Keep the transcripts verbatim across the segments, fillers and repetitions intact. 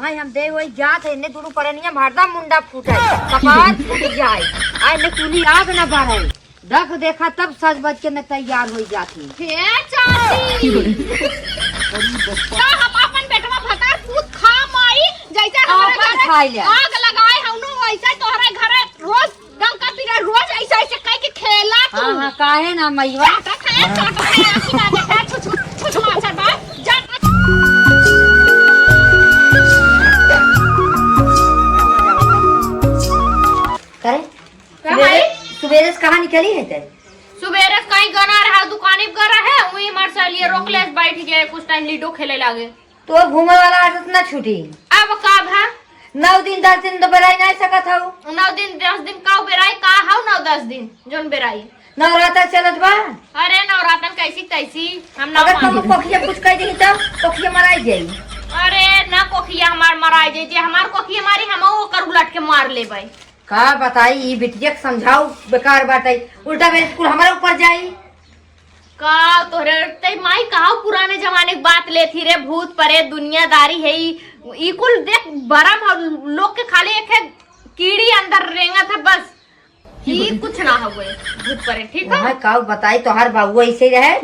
आई हम दे वही जात है, इन्हें दुनू परनिया में हरदम मुंडा फूटे, कपार फूट जाए। आई ने कुली आग न बढ़े। देख देखा तब सज बज के न तैयार होई जात है। हे चाची! का हम अपन बेटवा भतार पूत खा माई, जैसे हमारे अपन घर खाई ले। आग लगाए हम लोग, वैसे तोहरे घरे रोज डंका पीटा, रोज ऐसे ऐसे कह के खेला तू। हाँ, हाँ, काहे ना मैया? चाटा खाया, चाटा खाया, आखी ना देखा, छु, छु, छु, छु, मार बा, जा। करे? का सुबेरे, भाई? सुबेरे से कहाँ निकली है ते? सुबेरे से कहीं गना रहा, दुकानी पे गना है, वहीं हमार सहेलिया रोक ले, बैठ गए, कुछ टाइम लूडो खेले लागे। तो घूमे वाला आदत ना छूटी। अब का भा? नौ दिन, दस दिन तो बेराई नहीं सकत हऊ। नौ दिन, दस दिन का बेराई, का हऊ नौ दस दिन, जोन बेराई? नवरात्र चलत बा। अरे, नवरात्रन कैसी तैसी, हम ना अगर मानी। कबो कोखिया कुछ कह देही तब कोखिया मराई जाई। अरे, ना कोखिया हमार मराई जाई, जे हमार कोखिया मारी, हम ओकर उलट के मार लेबै। का बताई, ई बिटिया के समझाऊ बेकार बाटे, उल्टा बेंच कुल हमारे ऊपर जाई। का तोहरे ते माई, कहाँ पुराने जमाने की बात लेत ही रे? भूत प्रेत दुनियादारी है ई, ई कुल देख, बड़ा भाव लोग के खाली एक है कीड़ी अंदर रेंगत है बस, ई कुछ ना हुए भूत प्रेत, ठीक है? वहाँ का बताई, तोहार बाबू ऐसे रहे,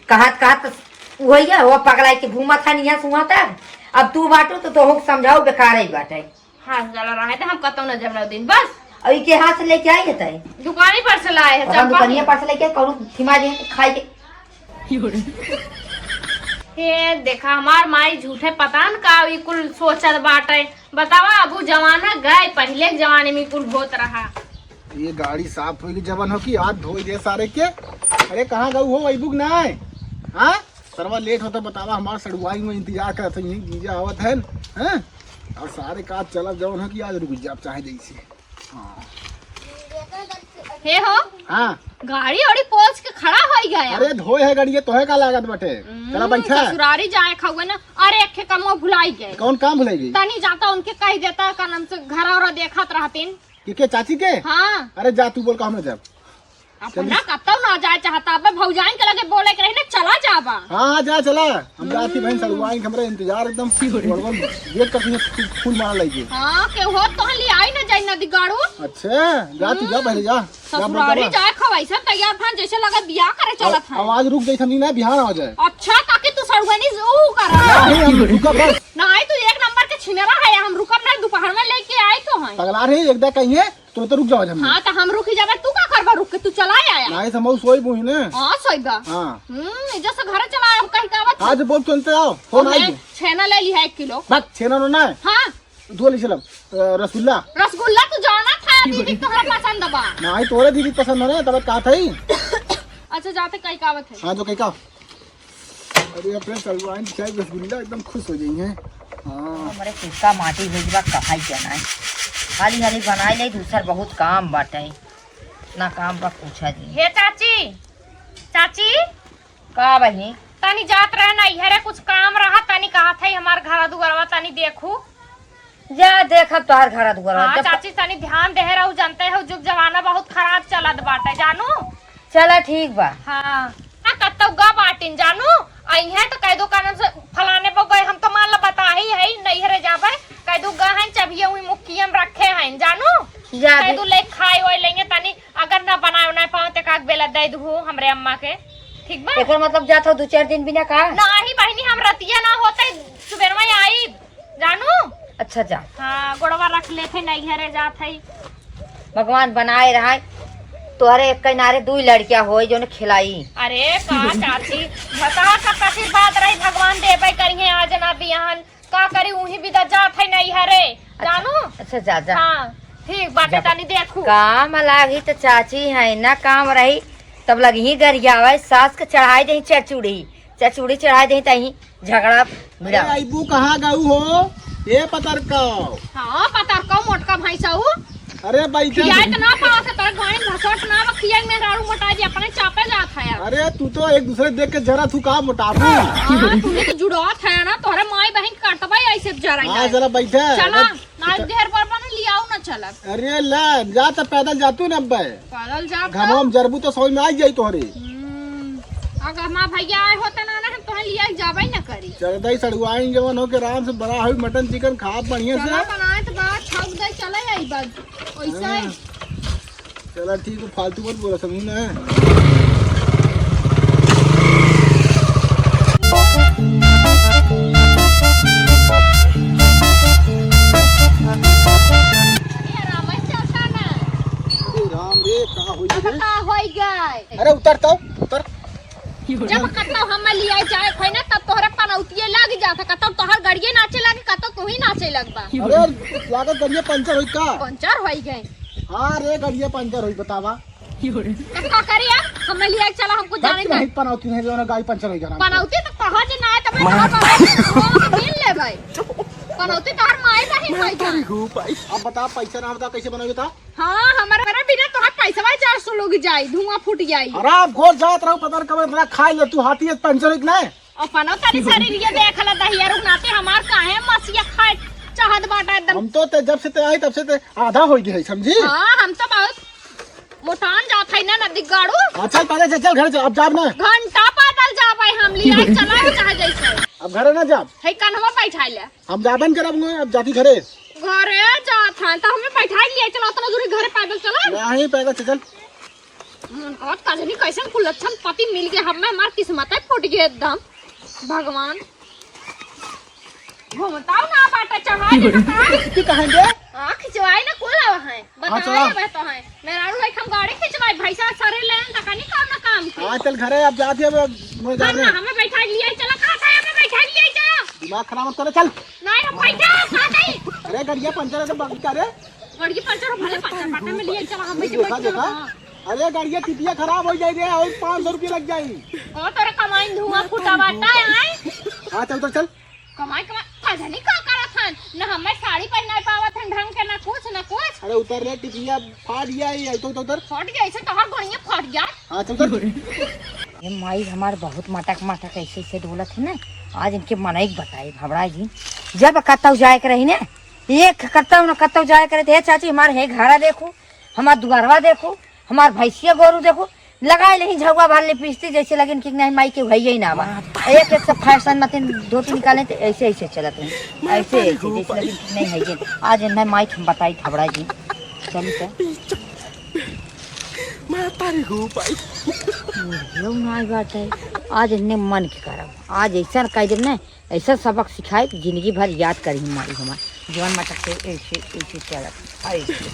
कहत कहत वही है, वो पगलाई के घूमत है, निया सुआ तक। अब तू बाटू तो तोहू के समझाऊ बेकार ही बाटे। हाँ, चला रहा है तो हम कतौ न जब दिन बस। अभी के हाथ से लेके आई है तय? दुकानी पर से लाए हैं अपन चंपा दुकानिया के। पर से लेके कौनो थिमा जे खाई के। हे देखा, हमार माई झूठे पता न का ई कुल सोचत बाटे। बतावा, अब उ जमाना गए, पहिले के जमाने में कुल होत रहा। ये गाड़ी साफ होई के जवन हो कि आज धोई दे सारे के। अरे, कहाँ गऊ हो, अइबू कि नाय? हाँ? सरवा लेट होता, बतावा, हमार सड़ुआई में इंतजार करत है, यहीं जीजा आवत है, हैं? और सारे काज चलब जवन हो कि आज रुक जाब चाहे जैसे। हाँ। हे हो, हाँ। गाड़ी ओड़ी पोंछ के खड़ा होई गया। अरे धोए है गाड़ी, ये तोहे का लागत बाटे? हम्म, चला बैठा। ससुरारी जाए खावे ना। अरे एक ठे कमवा भुलाई गए। कौन काम भुलाई गई? तनी जाता उनके कह देता का नाम से घर और देखत रहतीन। के, के चाची के? हाँ। अरे जा तू बोल का हम ना जाब। अपना कतौ ना जाए चाहता, अबे भौजाइन के लगे बोले के रही ना, चला जाबा। हाँ, हाँ, जा, चला। हम जात ही बहन, हम्म। सड़ुआइन के हमरा इंतजार एकदम गड़बड़, वेट करती है, फूल, फूल मारा लगी। हाँ, के हो तो ले आई ना जाई नदी गाड़ू। अच्छा, जा तू, जा हम्म। पहले जा। जा, ससुरारी बोल, जा। जाए खवाई सब तैयार था, जैसे लगा बियाह करे चलत है। आवाज रुक जाई, समझी ना, बिहान आ जाए। अच्छा, ताकि तू सड़ुआनी ऊ कर। नहीं, हम रुका बस। नहीं, तू एक नंबर के छिनरा है, हम रुकब ना, दोपहर में लेके आई तो है। पगला रही, एक दा कहीं है, तुरंत रुक जाओ, हम। हाँ, तो हम रुकी जाबे, तू का करबा रुक के, तू चला आया। नहीं, हम सोई बुही ने। हाँ, सोईबा। हाँ। हम्म, जैसे घर चला आया, हम कहीं का आवत। आज बोल, तुरंत आओ, फोन और आई। छेना ले लिहा एक किलो। बस, छेना नो ना। हाँ। दो ले चलब, अ, रसगुल्ला। रसगुल्ला तू जाना था, दीदी तोहरा पसंद बा। नहीं, तोरे दीदी पसंद हो ना, तब कहा था ही। अच्छा, जाते कहीं का आवत है। हाँ, जो कहीं का। अरे अपने सलवान चाय रसगुल्ला एकदम खुश हो जाई हैं। हाँ। हमरे कुत्ता माटी भेजबा कहाई के ना। हाली हाली बनाई ले, दूसर बहुत काम बाटे। ना काम बा पूछा जी। हे चाची, चाची। का बहिनी? तनी जात रहे ना, इहरे कुछ काम रहा, तनी कहा था हमार घर दुआरवा तनी देखू। जा देखब तोहार घर दुआर। हाँ, जब चाची, तनी ध्यान देहे रहू, जानते हो, जुग जमाना बहुत खराब चलत बाटे, जानू। चला, ठीक बा। हाँ, ना कतौ गा बाटिन, जानू। अइहे तो कह दो, कानन से फलाने पर गए, हम तो मान ला बता ही है, नैहरे जाबे, कह दो गा हैं, चबिया हुई मुक्कियम रखे हैं, जानू। जा कह भी। दो ले खाए ओए लेंगे तनी, अगर ना बनाए उनाए पाओ, तो काक बेला दे दू हमरे अम्मा के, ठीक बा? एकर मतलब जात हो दू चार दिन बिना का? नाही बहिनी, हम रतिया ना होते, सुबेरवा आई। जानू? अच्छा, जा। हाँ, गोड़वा रख लेथे, नैहरे जात है। भगवान बनाए रहाय, तोहरे एक किनारे दुई लड़कियां होई, जोन खिलाई। अरे का चाची, भतार का आशीर्वाद रही, भगवान देबे करिहे, आज ना बिहान। का करी, उही बिदा जात है नैहरे, जानू? अच्छा, जा, जा। हाँ, ठीक बाटे, जा। तनी देखू। काम लागी तो चाची है ना, काम रही तब लगी ही गरियावे, सास के चढ़ाई दे चचुड़ी, चचुड़ी चढ़ाई दे तही झगड़ा मिला। अरे, अइबू कहाँ गऊ हो? ए पतरकऊ। हाँ, पतरकऊ मोटका भैंसऊ। अरे, बैठा। खियाए तो ना पावा से, तोरे गाड़ी भसोट ना बा, खियाए में राड़ू मोटा जी अपने चापे जात है यार। अरे, तू तो एक दूसरे देख के जरा तू का मोटाबू। हाँ, तू तो जुड़ात है ना, तोरे माई बहन कटबा ऐसे जरा हाँ, यार। जरा बैठा। चला, अरे, ना ढेर पर बने लियाऊ ना चलत। अरे, ला, जा तो पैदल जा तू ना अब्बे। पैदल जा तो। घामवा में जरबू तो समझ में आ जाई तोहरे। हम्म, अगर हमार भैया आए होते ना, ना हम तोहन लिया के जाबे न करी। चलत ही सड़ुआइन जवन हो के आराम से बड़ा होई, मटन चिकन खाब बढ़िया से। चला बनाए त बा, छौक दे, चले आई बा। वैसे ही। हाँ। चला ठीक है, फालतू मत बोला, समझी ना। अरे राम, ऐसे होता ना। अरे राम रे, का होई रे? का होई गए? अरे उतर तो, उतर। जब कतौ हम लिया जाए खोई ना, तब तोहरे पनौतिये लग जात है। कतौ तोहर गड़िये नाचे लगे, कतौ तू ही नाचे लगबा। अरे, लागत गड़िये पंचर होई का? पंचर होई गए। हाँ रे, गड़िये पंचर होई, बतावा। तब का करी अब? हमें लिया चला, हमको जाने दे। पनौती नहीं, जो ना गाड़ी पंचर होई जाना। पनौती तो कहा जे ना है, तब मैं कहाँ पनौती? वो मिल ले भाई। पनौती तो हर माई बहिन होई गए। अब बता, पैसा ना होता, कैसे बनोगे था? हाँ, हमारे, हमारे बिना तोहार पैसवा चार सौ लोग जाई, धुआं फूट जाई। आराम खोर जात रहो, पता न कब इतना खाई ले तू, हाथी एक पंचर एक ना है। अपनो तनी शरीर ये देख ले दहिया रुक नाते हमार काहे मसिया खाए चाहत बाटा एकदम। हम तो ते जब से ते आई तब से ते आधा हो गए है, समझी? हाँ, हम तो बहुत मोटान जात है ना नदी गाड़ू। अच्छा, पहले से चल घर से, अब जाब ना। घंटा पैदल जाबे हम, लिया चला चाहे जैसे। अब घरे ना जाब। है कन्हवा बैठा ले। हम जाबे न करब, अब जाती घरे। घरे जात हन, त हमें बैठाई लिया, चला, उतना दूरी घरे पैदल चला। नहीं, पैदल से चल। मन कहत का जानी कैसन कुलच्छन पति मिल गया, हमें हमार किस्मत है फूट गया एकदम। भगवान। घूमताऊ ना बाटा चढ़ा दे बता। की कहेंगे? हाँ, खिंचवाई ना कुल आवा है। हाँ, बताए चला। बे तो है। मेहरारू है, हम गाड़ी खिंचवाई, भैंसा सरे ले आन, तका नहीं काम ना काम के। हाँ, चल घरे, अब जाती है, अब मैं जा ना, रहे ना, हैं। हमें बैठा लिया, चला, कहाँ था, हमें बैठा लिया, चला। दिमाग खराब मत करे, चल। नहीं, हम बैठा, कहाँ गई? अरे, गड़िया पंचर है तो बाकी का रे? गड़िया पंचर हो, भले पंचर, बाटा में लिया, चला, हम ये बैठे, देखा, बैठे, देखा। हाँ। अरे, गड़िया टिपिया खराब हो जाए रे, और पाँच सौ रुपये लग जाए। ओ, तोरा कमाई धुआं फूटा बाटा है। हाँ, चल, उतर, चल। कमाई, कमाई, पता नहीं का करत हन, न हमें साड़ी पहनाए पावत हन ढंग के, न कुछ, न कुछ। अरे उतर रे, टिपिया फाट गया है, तो, तो उतर। फट गया, ऐसे तोहर गोड़िया फट गया। हाँ, चल उतर। ये माई हमार बहुत मटक मटक ऐसे ऐसे डोलत है ना, आज इनके मनई के बताई भबड़ा जी, जब कतौ जाए के रही ना, एक कतौ न कतौ जाए के रही, हे चाची हमार हे घरा देखो, हमार दुआरवा देखो, हमार भैंसिया गोरू देखो, लगाए लेही झउआ भर लिपस्टिक, जैसे लगिन कि नहीं माई के भैया ही ना बा। एक एक से फैशन मतिन धोती निकाले तो ऐसे ऐसे चलत रही, ऐसे ऐसे जैसे लगिन कि नहीं है ये। आज इन्हें माई के हम बताई खबरा जी, चली तो। माता रे गो भाई। लोग ना आई बात है, आज इन्हें मन के करब, आज ऐसा कह देब ना, ऐसा सबक सिखाए, जिंदगी भर याद करी माई हमार। जवन मटक के ऐसे, ऐसे चलत, ऐसे, ऐसे,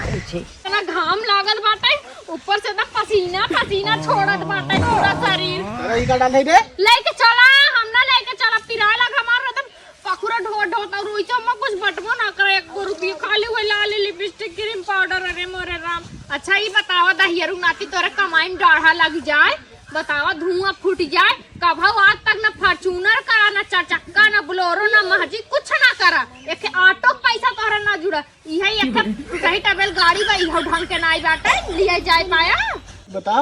ऐसे। इतना घाम लागल बाटे, ऊपर से एकदम पसीना, पसीना छोड़त बाटे पूरा शरीर। अरे, ई का डाल दे बे? लेके चला, हम ना लेके चला, पिराए लग हमार एकदम पखुरा ढो ढो, तो रोई चम्मा कुछ बटबो ना करे, एक गो रुपये खाली हुए लाली लिपस्टिक, क्रीम पाउडर, अरे मोरे राम। अच्छा, ई बतावा दहियरू नाती तोरे कमाई में डाढ़ा लग जाए, बतावा, धुआं फूट जाए। कभौ आज तक न Fortuner का, न चार चक्का, न Bolero, न महजी, कुछ ना करा। एक auto पैसा तोहरा ना जुड़ा। इहे एक टूटही टबेल गाड़ी बा, इहो ढंग के नाई बाटे, लिया जाए पाया। बता।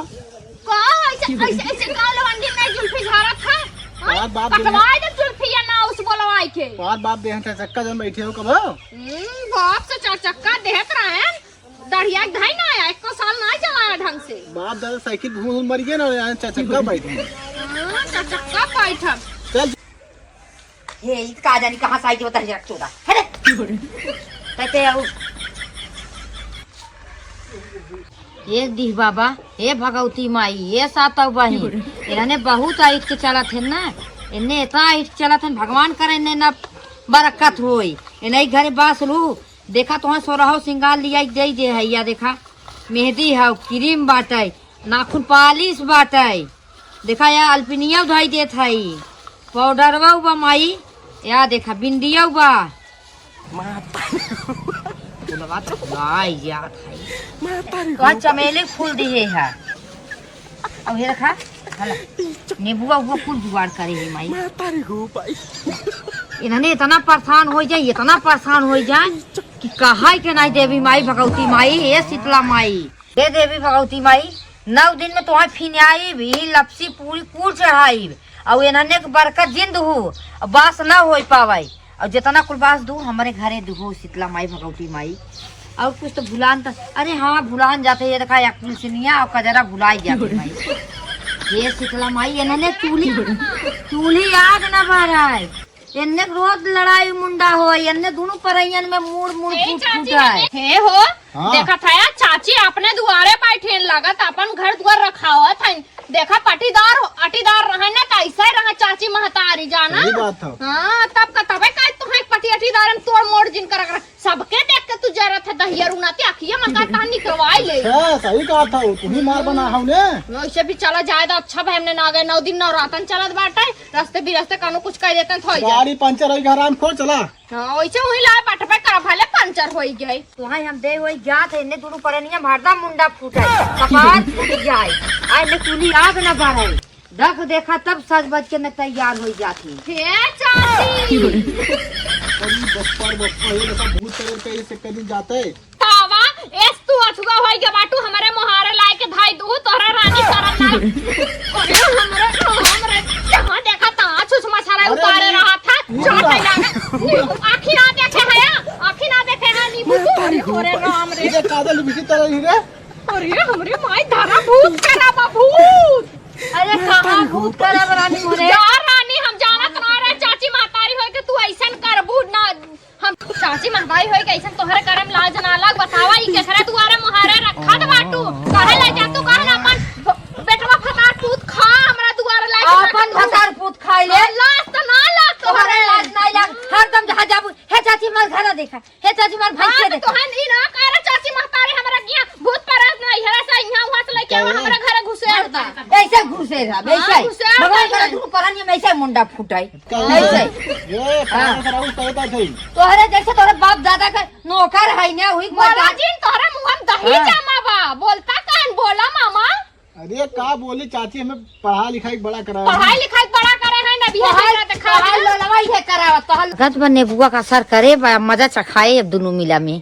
का ऐसे, ऐसे, ऐसे का लवंडी में जुल्फी झारत है? हाँ? बात, बात, कटवाए दे जुल्फी या ना उस बोलवाई के। बात, बात, देह चार चक्का जन बैठे हो कब? हम्म, बाप से चार चक्का देहत रहे। दढ़िया के धई ना आया, एको साल ना चलाया ढंग से। बाप दादा साइकिल घूम घूम मर गया ना, यहाँ चचक्का बैठ गया। हाँ, चचक्का बैठब। चल। हे, ई का जानी कहाँ से आई के बता, जरा चोदा। हटे। कहते आओ। ए डीह बाबा, ए भगवती माई, ए सातव बहिन, इन्हने बहुत आइट के चलत है ना, इन्हें इतना आइट के चलत है, भगवान करे इन्हें ना बरकत होई, इन्हें घरे बास लू, देखा, तोहैं सोरहो सिंगार लियाइ के देइ दे है। या देखा, मेहंदी हौ, क्रीम बाटै, नाखून पालिस बाटै। देखा, या अलपिनिया उधाई देत है, पाउडरवा बा माई। या देखा, बिंदिया बा। माता। फुलवा तो फुलाई जात है। माता रे तोहैं गो चमेली फूल दिहे है। अब ये रखा, हला। नेबुआ उबुआ कुल जुगाड़ करे ही माई। माता रे गो भाई। इन्हने इतना परेशान होइ जाए, इतना परेशान होइ जाए कि कहाई के नाहीं देवी माई, भगवती माई, हे शीतला माई, हे देवी भगवती माई, नौ दिन में तोहैं फिन आइब, ई लपसी पूरी कुल चढ़ाइब, अउर इन्हने के बरकत जिंद हू, अउर बास न होइ पावै। अउर जितना कुल बास दू, हमरे घरे दुहो शीतला माई, भगवती माई। अउर कुछ तो भुलान त, अरे हाँ, भुलान जात है, ये देखा, या कुलसिनिया अउर कजरा भुलाई जात है माई। ये शीतला माई, एन्ने चूल्ही, चूल्ही आग न बराय। एन्ने रोज लड़ाई मुंडा होय, एन्ने दुनू परैयन में मूड़ मूड़ ए फूट चाची, फूट आए। हे हो, हाँ। देखत है चाची अपने दुआरे बैठे लागत, अपन घर दुआर रखावत है। देखा पटीदार, अटीदार रहे ना, कैसे रहे चाची महतारी जाना। सही बात है। हाँ, तब का तबे का तुहे पटी अटीदारन तोड़ मोड़ जिन कर, कर सबके देख के तू जरत है दहिया रुनाती, अखिया में का तहां निकरवाई ले। अच्छा, सही कहा था, तू ही मार बना हौ ने। वैसे भी चला जाए तो अच्छा भाई, हमने ना गए, नौ दिन नवरातन चलत बाटे, रास्ते बिरास्ते कानो कुछ कह देते तो हो जाए। गाड़ी पंचर होई, आराम खोल चला। हाँ, वैसे वही लाए बटबे कर, भले पंचर होई गए। तुहाई हम दे होई जात है, इन्ने दुनू परनिया में हरदम मुंडा फूटे, कपार फूट जाए, आ इन्ने चूल्ही आग न बरे। देख, देखा तब सज बज के न तैयार होई जात ही। हे चाची! अरे बप्पा रे बप्पा, ये देखा भूत प्रेत के ये चक्कर में जाते। तावा, एस तू अथुआ होई के बाटू, हमरे मोहारे लाए के धाई दू, तोहरा रानी करम नाई। अरे हमरे, हमरे, जहाँ देखा तहाँ छुछ मसाला अरे उतारे नी-, रहा था, नी-, चढ़ नी-, गया। नींबू, आँखी ना देखे है, आँखी ना देखे है, नींबू तू। अरे राम रे। ये काजल बिकी तरह ही रे। अरे हमरे माई धरा भूत करा बा, भूत। अरे कहाँ भूत करा बा रानी मोरे? जा रानी, हम जानत ना रहे, चाची महतारी होई के तू ऐसन करबू ना। हम चाची महतारी होई के ऐसन तोहरे करे में लाज ना लाग। बतावा, ई केकरा दुआरे मोहारे रखत बाटू? काहे ले जा तू, काहे ना अपन ब-, बेटवा भतार पूत खा, हमरा दुआरे लाग के अपन रखत। भतार पूत खाई ले। लाज त ना लाग तोहरे तोहरे। लाज ना लाग। हरदम जहाँ जाबू, "हे चाची, हमार घरा देखा, हे चाची, हमार भैंसिया हाँ, तो देखा।" तोहन ई ना कह रहा, चाची महतारी हमरा किहाँ भूत प्रेत नहीं है, ऐसा यहाँ वहाँ से लेके आवा, काहे? हमरा घरे घुसेड़ दा। ऐसे घुसेड़ दा, हाँ, ऐसे। घुसेड़ भगवान दा। करे तू परानी में ऐसे मुंडा फुटाई। काहे? ऐसे। ये हाँ। पागल कराऊ पैदा थे। तोहरे जैसे तोहरे बाप दादा के नौकर है ना, वही बोला बोलता। जिन, तोहरे मुँह में दही हाँ। जमा बा। बोलता कान, बोला मामा। अरे का बोली चाची, हमें पढ़ाई लिखाई बड़ा कराया है। पढ़ाई लिखाई बड़ा करे है ना, बिहार पढ़ाई, वाला देखा पढ़ाई है। लोलवा ये करावा, तोहर गत बा नेबुआ का असर करे बा, मजा चखाए अब दुनू मिला में।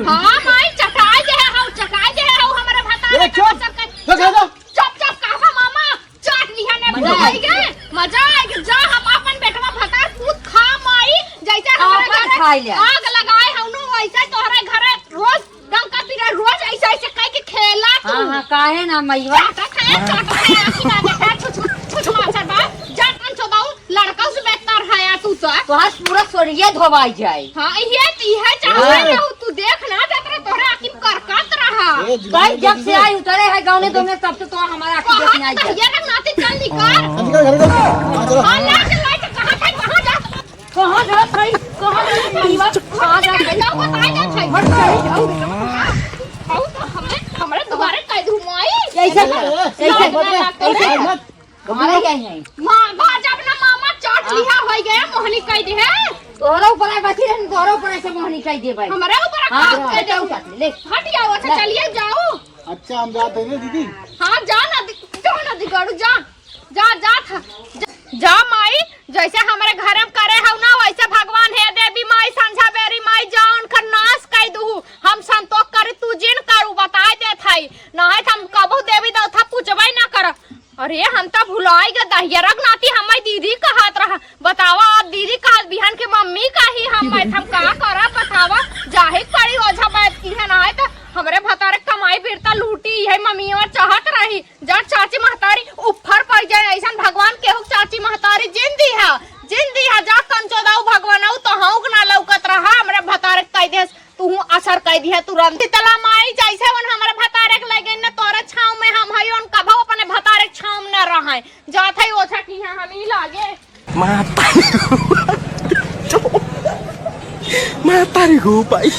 हाँ माई, चखाए दे है, हौ, चखाए दे है, हौ, हमारे भतारे ए, का चुप, असर कर। चुप, चुप, चुप। चुप, चुप, कहा मामा, चाट लिहा ने मजा आई। गए। मजा आएगी, जा हम अपन बेटवा भतार पूत खा माई, जैसे हमारे अपन घरे खाई ले। आग लगाए हौ नो, वैसे तोहरे घरे रोज डंका पीटा, रोज ऐसे ऐसे कह के खेला तू। हाँ, हाँ, काहे ना मैया? चाटा खाया, चाटा खाया, आखी ना देखा, छुछ, छुछ माछर बा, जा कन चोदाऊ, लड़का से बेहतर है यार तू तो। तोहार पूरा सोरिये धोवाई जाए। हाँ, ये, ये चाहत हाँ। है ना, तू देख ना, जतरा तोहरे आखी करकत रहा। ए, भाई, जब से आई उतरे है गाँव में, तो मैं तब से तो हमारा आखी कहाँ देखने आई है। ये रख नाती चल निकाल। हाँ, निकल घर का। हाँ, चलो। हाँ, ले चल, ले चल, कहाँ था, कहाँ जा? कहाँ जात हई? कहाँ जात हई? कहाँ जात हई? जाओ, बताए जात हई। हट, चली जाओ। आओ तो हमरे, हमरे दुआरे कह दूँ माई। ऐसे, ऐसे, ऐसे, ऐसे। हमारे क्या है? माँ, माँ, जब ना मामा चाट हाँ। लिहा होई गया, मोहनी कह दे है। तोहरा ऊपर आए बची रहन, तोहरा ऊपर ऐसे मोहनी कह दे भाई। हमारे ऊपर हाँ, कह दे। उठा ले, ले। हट जाओ, अच्छा, ले। चलिए जाओ। अच्छा, हम जाते हैं दीदी। हाँ, जा ना दि-, जा ना दिगाड़ू, जा। जा, जा था, जा, जा माई, जैसे हमरे घर में करे हौ ना, वैसे भगवान हे देवी माई, संझा बेरी माई, जा उनकर नाश कई दूहू। हम संतोष करी, तू जिन करू, बताए देत हई। नाहीं त हम कबहू देवी देवता पूजबे ना करब। अरे, हम त भुलाई गे दहिया रख नाती, हमारी दीदी कहत रहा। बतावा, आप दीदी कहत बिहान के मम्मी कही, हम मैं हम का करब, बतावा, जाहिक पड़ी ओझा बैठ की है, नाहीं त हमरे भतारे कमाई बिरता लूटी, यही मम्मी और चाहत रही। जा चाची महतारी ऊपर पड़ जाए, ऐसन भगवान केहू चाची महतारी जिन दिहा, जिन दिहा, जा कंचोदाऊ भगवानऊ तोहऊ के ना लौकत रहा, हमरे भतारे के कह देस, तू असर कह दिहा तुरंत। शीतला माई जैसे उन हमरे भतारे के ले गई न तोरे छाँव में, हम हई उन कभो अपने भतारे के छाँव में न रहे। जात हई ओझा किहाँ हम ही लागे। माता रे गो भाई।